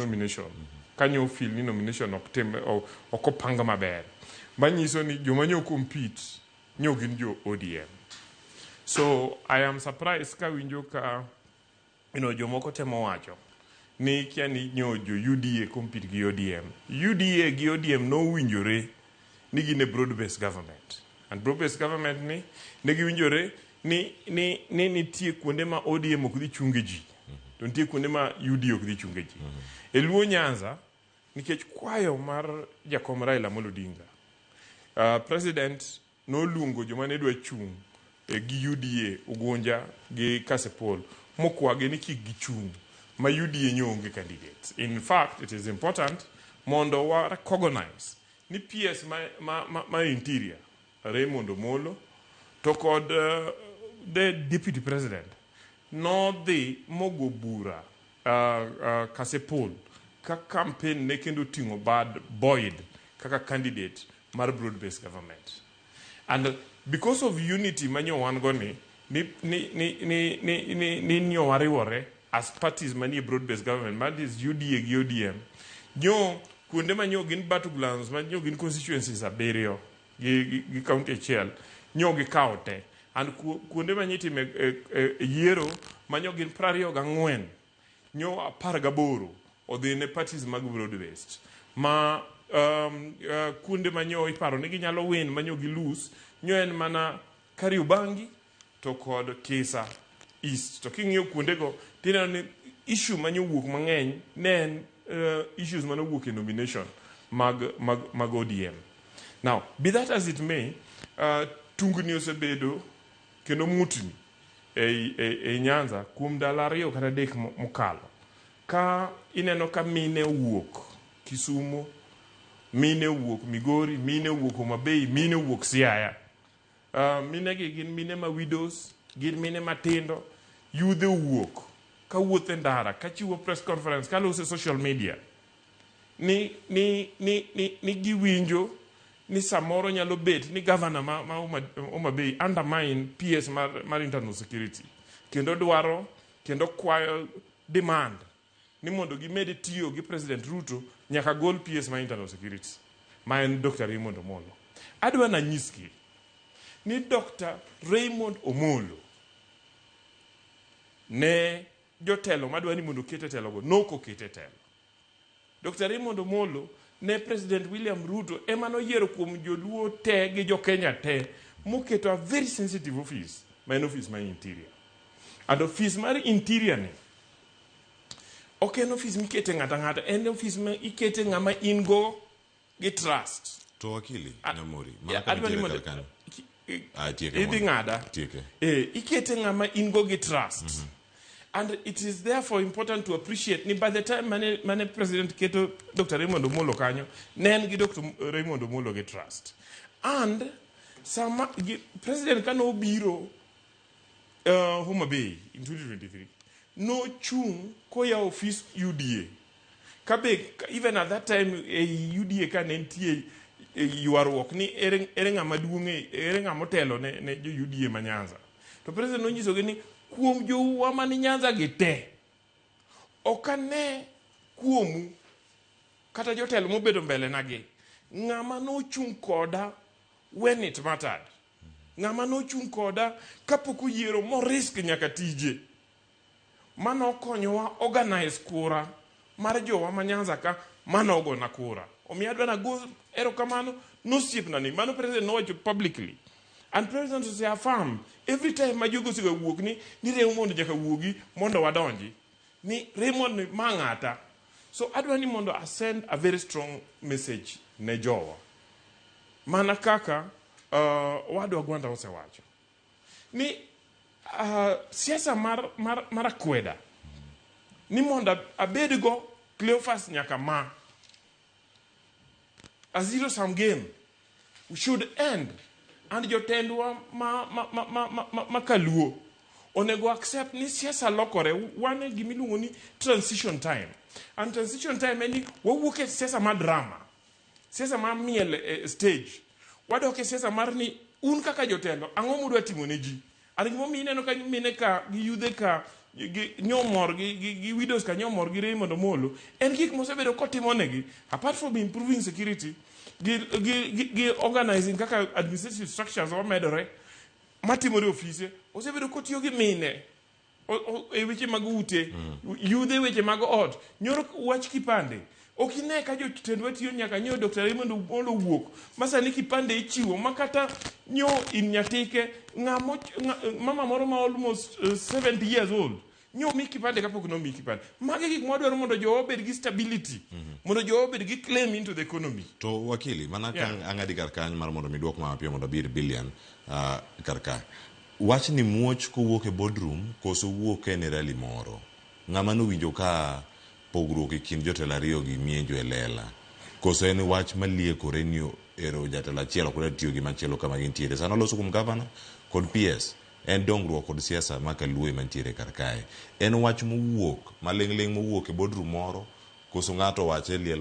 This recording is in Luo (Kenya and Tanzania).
nomination. Kanyo feel ni nomination ok tim ok opang maber. Manyiso ni joma nyo compete nyo gin jo ODM. So I am surprised kawinjo ka jomoko temo wacho ni kia ni nyo jo UDA compete gi ODM. UDA gi ODM nowinjore ni gin e broad based government. And broad based government ni ne giwinjore ni nitie kuonde ma ODM ok dhi chunge ji. To nitie kuonde ma UDA ok dhi chunge ji. E Luo Nyanza, nikech kwayo mar jakom Raila Amolo Odinga, president noluongo joma ne dwa chung' gi UDA Ugunja gi Kasipul mokwagi ni kik gichung' ma UDA nyo onge candidates. In fact, it is important mondo wa recognize ni PS ma Interior Raymond Omolo to kod the deputy president nodhi mogo bura Kasipul ka campaign ne kendo ting'o bad Boyd kaka candidate mar broad based government. And because of unity manyo wan go ni nyo wariwore as parties manie broad based government, that is UDA gi ODM, nyo kuonde manyo gin battlegrounds manyo gin constituencies abiriyo gi county achiel nyo gikawo te. And kuonde manyitime yiero manyo gin 24 nyo 18 odhi ne parties mag broad based ma kuonde manyo iparo ni ginyalo win manyo gi lose nyo en mana Kariobangi to kod Kisa East. To king'iyo kuondego tineno ni issue manyo wuok mang'eny ne en issues mane owuok e nomination mag ODM. Now, be that as it may, tungni osebedo kendo mutni ei Nyanza kuom ndalo 2 kata 3 mokalo. Ka ineno ka mine owuok Kisumo, mine owuok Migori, mine owuok Homa Bay, mine owuok Siaya. Mine gi gin mine ma widows, gin mine matindo, yudhe owuok kawuotho e ndara, kachiwo press conference, kaloso e social media ni giwinjo ni samoro nyalo bet ni governor ma Homa Bay undermine PS mar internal security kendo dwaro kendo kwayo demand ni mondo gimed tiyo gi President Ruto nyaka gol PS mar internal security ma en Dr. Raymond Omolo. Adwa nanyisgi ni Dr. Raymond Omolo ne jotelo madwa ni mondo oket e telo go nok okete e telo. Dr. Raymond Omolo ne President William Ruto ema noyiero kuom joluo te gi jo Kenya te moketo a very sensitive office ma en office mar Interior. And office mar Interior ni ok en office mikete ng'ato ang'ata, en office ma ikete ng'ama in go gi trust. To wakili Nyamori, mana ka adwa ni nitiere mondo kar kanyo. Ah, tieke idhi mondo. ng'ada. Tieke. Ikete ng'ama in go gi trust. And it is therefore important to appreciate ni by the time mane President keto Dr. Raymond Omolo kanyo, ne en gi Dr. Raymond Omolo gi trust. And sama gi, President kane obiro Homa Bay in 2023, nochung' koyawo ofis UDA. Kabe, even at that time e UDA ka ne nitie ywaruok ni ere ng'ama duong' ere ng'ama otelo ne jo UDA ma Nyanza. To President nonyisogi ni kuom jouwa mani Nyanza gi te, ok ane kuomu kata jotelo mobedo mbele na gi, ng'ama nochung' koda when it mattered. Ng'ama nochung' koda kapok oyiero mo risk nyaka tije. Mano okonyowa organize kura mar jowa ma Nyanza ka, mano ogona kura. Omiyo adwa nago erokamano nosiepna ni, mano President nowacho publicly. And President ose affirm every time ma jogo osega wuok ni Raymond nyaka wuogi mondo wadonji. Ni Raymond ni ma ng'ata. So adwa ni mondo I send a very strong message ne jowa. Mana kaka wadwa Gwanda osewacho. Ni siasa mar akweda ni mondo abedgo Cleophas nyaka ma a zero sum game should end, and jotendwa ma kaluo onego accept ni siasa lokore. Wan e gimiluongo ni transition time, and transition time en ni wawuok e siasa mar drama, siasa mar miel e stage, wadok e siasa mar ni un kaka jotelo ang'o mudwa timo ne ji. An gimomiyo ineno ka mine ka gi yudhe ka gi nyomor gi widows ka nyomor gi Raymond Omolo en gik mosebedo kotimonegi apart from improving security gi organizing kaka administrative structures omedore matimore ofise. Osebedo kotiyo gi mine e weche mag ute, yudhe, weche mag ot. Nyoro wach kipande ok ine ka jotendwa tiyo nyaka nyo Dr. Raymond Omolo wuok ma sani kipande ichiwo ma kata nyo in nyatike ng'amo mama moro ma almost 70 years old nyo mi kipande kapok nomi kipande. Magi gik mwadwaro mondo jowa obed gi stability, mondo jowa obed gi claim into the economy. To wakili mana ka ang'adi kar kanyo mar mondo mi duok mapiyo mondo abir billion kar ka wach ni muoch kowuok e boardroom koso wuok ka en e rally moro. Ng'ama nowinjo ka pogruok e kind jotelo ariyo gi mienjo e lela, koso en wach maliekore ni ero jatelo achiel ok dwa tiyo gi machielo kama gintiere sano loso kuom gavana kod PS en dongruok kod siasa ma kaluo ema nitiere kar kae. En wach mowuok maling'ling' mowuok e boardroom moro koso ng'ato owache e liel.